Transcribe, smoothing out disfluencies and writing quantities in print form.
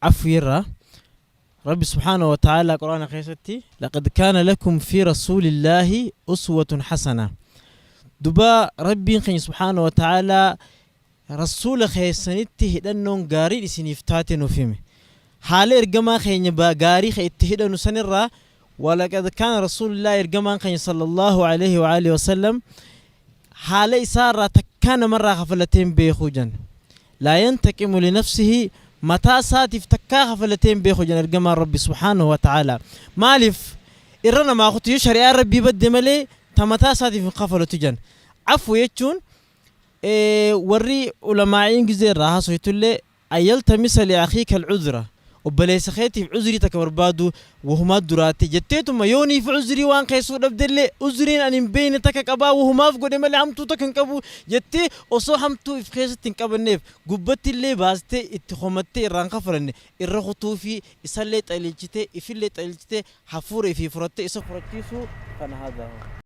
Afwiirraa Rabbi subhaanahu wa ta'aalaa Qur'aana keessatti laqad kaana lakum fi rasuulillaahi uswatun hasana. Duba Rabbiin keenya subhaanahu wa ta'aalaa rasuula keessanitti hidhannoon gaariin isiniif taate nuuf hime. Haala ergamaa keenya gaarii ka itti hidhanu sanirraa walaqad kaana rasuulillaahi ergamaan keenya sallallahu alaihi wa alihi wasallam haala isaarraa takkaa namarraa kafalatee hin beeku jan. Laa yantaqimu linafsihi mataa isaatiif takkaa kafalatee hin beeku jan ergamaan Rabbi subhaanahu wa ta'aalaa. Maaliif irra namaa kutu yoo shari'aan Rabbii badde malee ta mataa isaatiif hin kafalatu jan. Afwu jechuun warri ulamaa'iin gizee irraa haasoytullee An yaltamisa li akhiika al-cudra, obboleessa keetiif cuzrii takka barbaaduu, wahumaa duraatti jetteetuma yooniif cuzrii waan keessuu dhabdellee uzriin ani hin beeyne takka qabaa wahumaaf godhe malee hamtuu takka hin qabu jettee osoo hamtuu if keessatti hin qabanneef gubbattillee baastee itti komattee irraa hin kafalanne irra kutuufii isallee xaliilchitee ifillee xaliilchitee hafuura ifii furattee isa furachiisuu kana haadha.